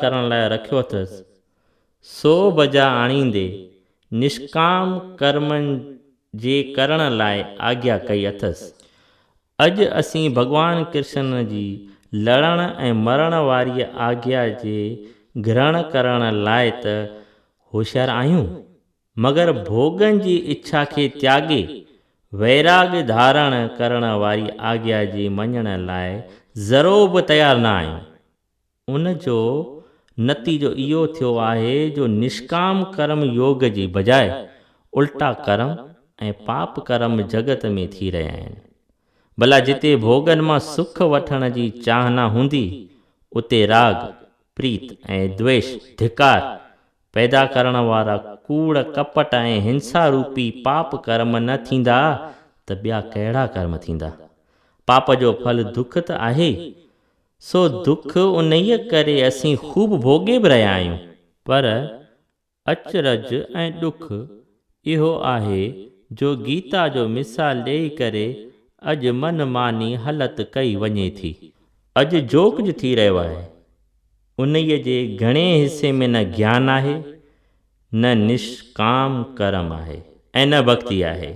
ڪرڻ لاء رکيو اٿس، سو بجا آڻيندي نشڪام ڪرمن جي ڪرڻ لاء آگيا ڪئي اٿس. اڄ اسين ڀڳوان ڪرشن جي لڙڻ ۽ مرڻ واريء آگيا جي گرهڻ ڪرڻ لاء ته هوشيار آهيون، مگر ڀوڳن جي اڇا کي تياڳي ويراڳ ڌارڻ ڪرڻ واري آگيا جي مڃڻ لاء ذرو به تيار نه آهيون. ان جو نتيجو اهو ٿيو آهي جو نشڪام ڪرم يوگ جي بجاء الٽا ڪرم ۽ پاپ ڪرم جڳت ۾ ٿي رهيا آهن. ڀلا جتي ڀوڳن مان سک وٺڻ جي چاهنا هوندي، اتي راڳ، پريت ۽ دويش، ڌڪار، پيدا ڪرڻ وارا ڪوڙ، ڪپٽ ۽ هنسا روپي پاپ ڪرم نه ٿيندا ته ٻيا ڪهڙا ڪرم ٿيندا؟ پاپ جو ڦل دک ته آهي ئي، سو دک انهيء ڪري اسين خوب ڀوڳي به رهيا آهيون. پر اچرج ۽ ڏک اهو آهي جو گيتا جو مثال ڏيئي ڪري اڄ من ماني هلت ڪئي وڃي ٿي. اڄ جو ڪجهه ٿي رهيو آهي، انهيء جي گهڻي حصي ۾ نه گيان آهي، نه نشڪام ڪرم آهي ۽ نه ڀڳتي آهي.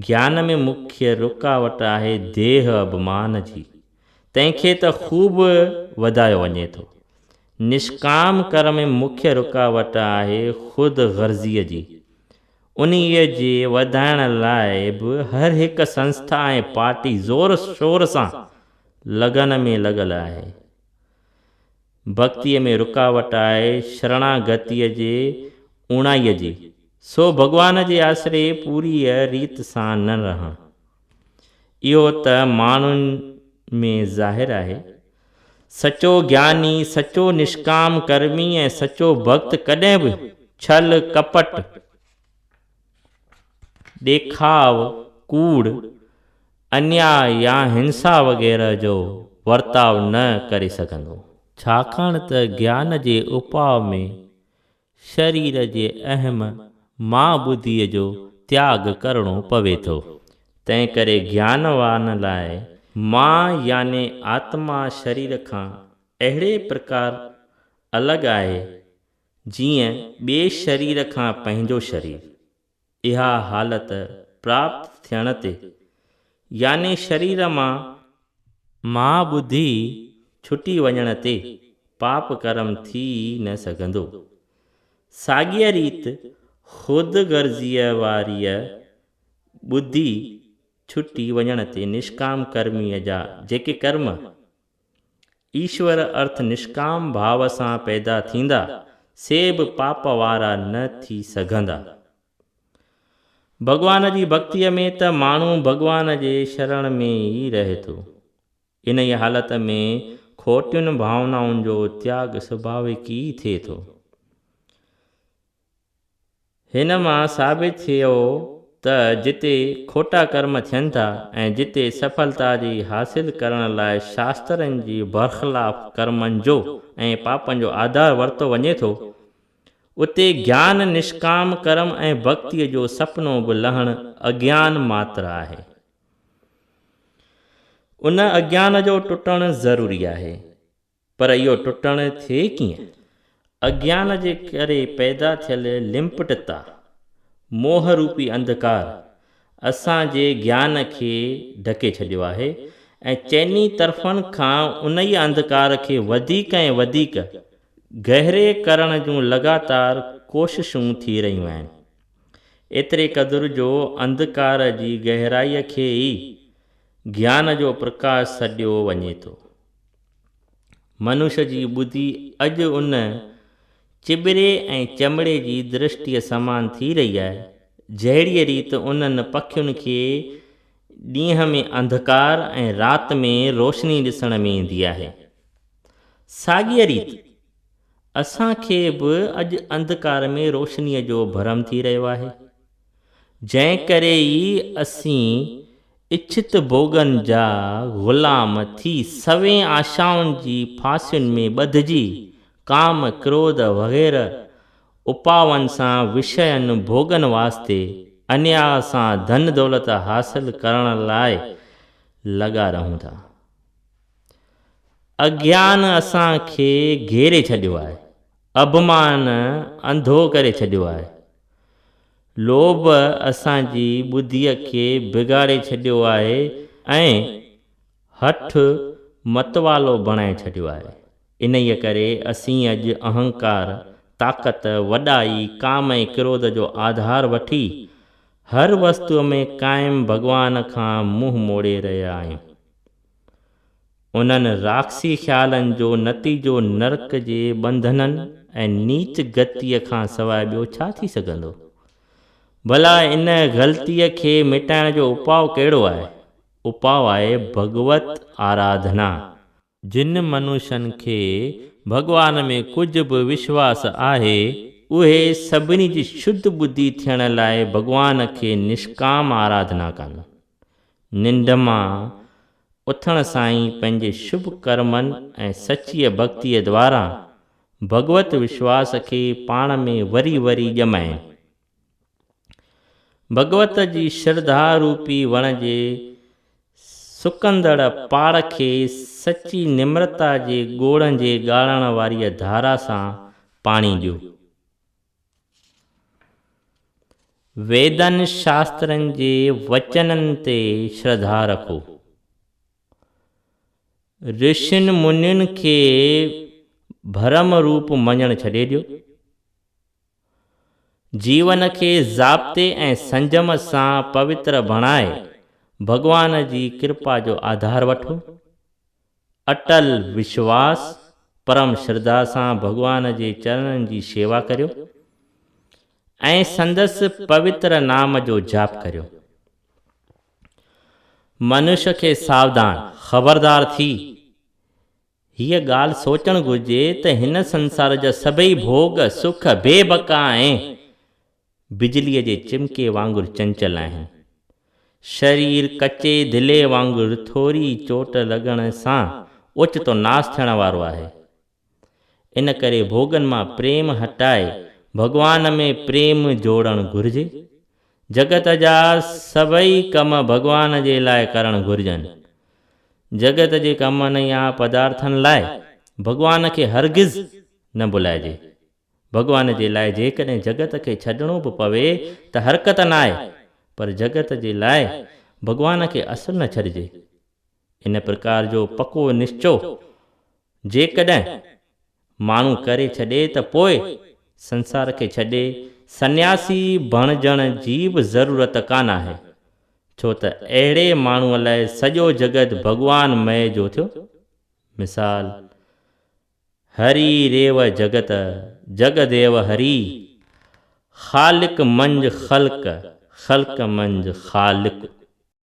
گيان ۾ مکيه رڪاوٽ آهي ديهه اڀمان جي، تنهن کي ته خوب وڌايو وڃي ٿو. نشڪام ڪرم ۾ مکيه رڪاوٽ آهي خود غرضيء جي. انهيء جي وڌائڻ لاء به هر هڪ سنسٿا ۽ پارٽي زور شور سان لگن ۾ لڳل آهي. ڀڳتيء ۾ رڪاوٽ آهي شرڻاگتيء جي اوڻائيء جي، سو ڀڳوان جي آسري پوريء ريت سان نه رهڻ. اهو ته ماڻهن ۾ ظاهر آهي. سچو گياني، سچو نشڪام ڪرمي ۽ سچو ڀڳت ڪڏهن به ڇل، ڪپٽ، ڏيکاء، ڪوڙ، انياء يا هنسا وغيره جو ورتاء نه ڪري سگهندو. ڇاڪاڻ ته گيان جي اپاء ۾ شرير جي اهم مان ٻڌيء جو تياڳ ڪرڻو پوي ٿو. تنهنڪري گيانوان لاء مان يعني آتما شرير کان اهڙي پرڪار الڳ آهي، جيئن ٻئي شرير کان پنهنجو شرير. اها حالت پراپت ٿيڻ تي يعني شرير مان مان ٻڌي ڇٽي وڃڻ تي پاپ ڪرم ٿي ئي نه سگهندو. ساڳيء ريت خود غرضيء واريء ٻڌي ڇٽي وڃڻ تي نشڪام ڪرميء جا جيڪي ڪرم ايشور ارٿ نشڪام ڀاو سان پيدا ٿيندا، سي به پاپ وارا نه ٿي سگهندا. ڀڳوان جي ڀڳتيء ۾ ته ماڻهو ڀڳوان جي شرڻ ۾ ئي رهي ٿو. انهيء حالت ۾ کوٽين ڀاونائن جو تياڳ سڀاويڪ ئي ٿئي ٿو. هن مان ثابت ٿيو ته جتي کوٽا ڪرم ٿين ٿا ۽ جتي سڦلتا جي حاصل ڪرڻ لاء شاسترن جي برخلاف ڪرمن جو ۽ پاپن جو آڌار ورتو وڃي ٿو، اتي گيان، نشڪام ڪرم ۽ ڀڳتيء جو سپنو به لهڻ اگيان ماتر آهي. ان اگيان جو ٽٽڻ ضروري آهي. پر اهو ٽٽڻ ٿئي ڪيئن؟ اگيان جي ڪري پيدا ٿيل لمپٽتا، موهه روپي انڌڪار، اسان جي گيان کي ڍڪي ڇڏيو آهي ۽ چئني طرفن کان انهيء انڌڪار کي وڌيڪ ۽ وڌيڪ گهري ڪرڻ جون لڳاتار ڪوششون ٿي رهيون آهن. ايتري قدر جو انڌڪار جي گهرائيء کي ئي گيان جو پرڪاش سڏيو وڃي ٿو. منش جي ٻڌي اڄ ان چٻري ۽ چمڙي جي درشٽيء سمان ٿي رهي آهي، جهڙيء ريت انهن پکين کي ڏينهن ۾ انڌڪار ۽ رات ۾ روشني ڏسڻ ۾ ايندي آهي. ساڳيء ريت اسان کي به اڄ انڌڪار ۾ روشنيء جو ڀرم ٿي رهيو آهي. جنهن ڪري ئي اسين اڇت ڀوڳن جا غلام ٿي سوين آشائن جي ڦاسين ۾ ٻڌجي ڪام، ڪروڌ وغيره اپاون سان وشين ڀوڳن واسطي انياء سان ڌن دولت حاصل ڪرڻ لاء لڳا رهون ٿا. اگيان اسان کي گهيري ڇڏيو آهي. اڀمان انڌو ڪري ڇڏيو آهي. لوڀ اسان جي ٻڌيء کي بگاڙي ڇڏيو آهي ۽ هٺ متوالو بڻائي ڇڏيو آهي. انهيء ڪري اسين اڄ اهنڪار، طاقت، وڏائي، ڪام ۽ ڪروڌ جو آڌار وٺي هر وستوء ۾ قائم ڀڳوان کان منهن موڙي رهيا آهيون. انهن راڪسي خيالن جو نتيجو نرڪ جي ٻنڌنن ۽ نيچ گتيء کان سواء ٻيو ڇا ٿي سگهندو؟ ڀلا ان غلطيء کي مٽائڻ جو اپاء ڪهڙو آهي؟ اپاء آهي ڀڳوت آراڌنا. جن منشن کي ڀڳوان ۾ ڪجهه به وشواس آهي، اهي سڀني جي شڌ ٻڌي ٿيڻ لاء ڀڳوان کي نشڪام آراڌنا ڪن. ننڊ مان اٿڻ سان ئي پنهنجي شڀ ڪرمن ۽ سچيء ڀڳتيء دواران ڀڳوت وشواس کي پاڻ ۾ وري وري ڄمائين. ڀڳوت جي شرڌا روپي وڻ جي سڪندڙ پاڙ کي سچي نمرتا جي ڳوڙهن جي ڳاڙڻ واريء ڌارا سان پاڻي ڏيو. ويدن شاسترن جي وچنن تي شرڌا رکو. رشين منين کي ڀرم روپ مڃڻ ڇڏي ڏيو. جيون کي ضابطي ۽ سنجم سان پوتر بڻائي ڀڳوان جي ڪرپا جو آڌار وٺو. اٽل وشواس، پرم شرڌا سان ڀڳوان جي چرڻن جي شيوا ڪريو ۽ سندس پوتر نام جو جاپ ڪريو. منش کي ساوڌان، خبردار، ٿي هيء ڳالهه سوچڻ گهرجي ته هن سنسار جا سڀئي ڀوڳ، سک، بي بقا ۽ بجليء جي چمڪي وانگر چنچل آهن. شرير ڪچي دلي وانگر ٿوري چوٽ لڳڻ سان اوچتو ناس ٿيڻ وارو آهي. ان ڪري ڀوڳن مان پريم هٽائي ڀڳوان ۾ پريم جوڙڻ گهرجي. جڳت جا سڀئي ڪم ڀڳوان جي لاء ڪرڻ گهرجن. جڳت جي ڪمن يا پدارٿن لاء ڀڳوان کي هرگز نه ڀلائجي. ڀڳوان جي لاء جيڪڏهن جڳت کي ڇڏڻو به پوي ته حرڪت ناهي، پر جڳت جي لاء ڀڳوان کي اصل نه ڇڏجي. ان پرڪار جو پڪو نشچو جيڪڏهن ماڻهو ڪري ڇڏي ته پوء سنسار کي ڇڏي سنياسي بڻجڻ جي به ضرورت ڪانه آهي، ڇو ته اهڙي ماڻهوء لاء سڄو جڳت ڀڳوان مئي جو ٿيو. مثال. هري ريو جڳت، جڳ ديو هري، خالق منجھ خلق، خلق منجھ خالق.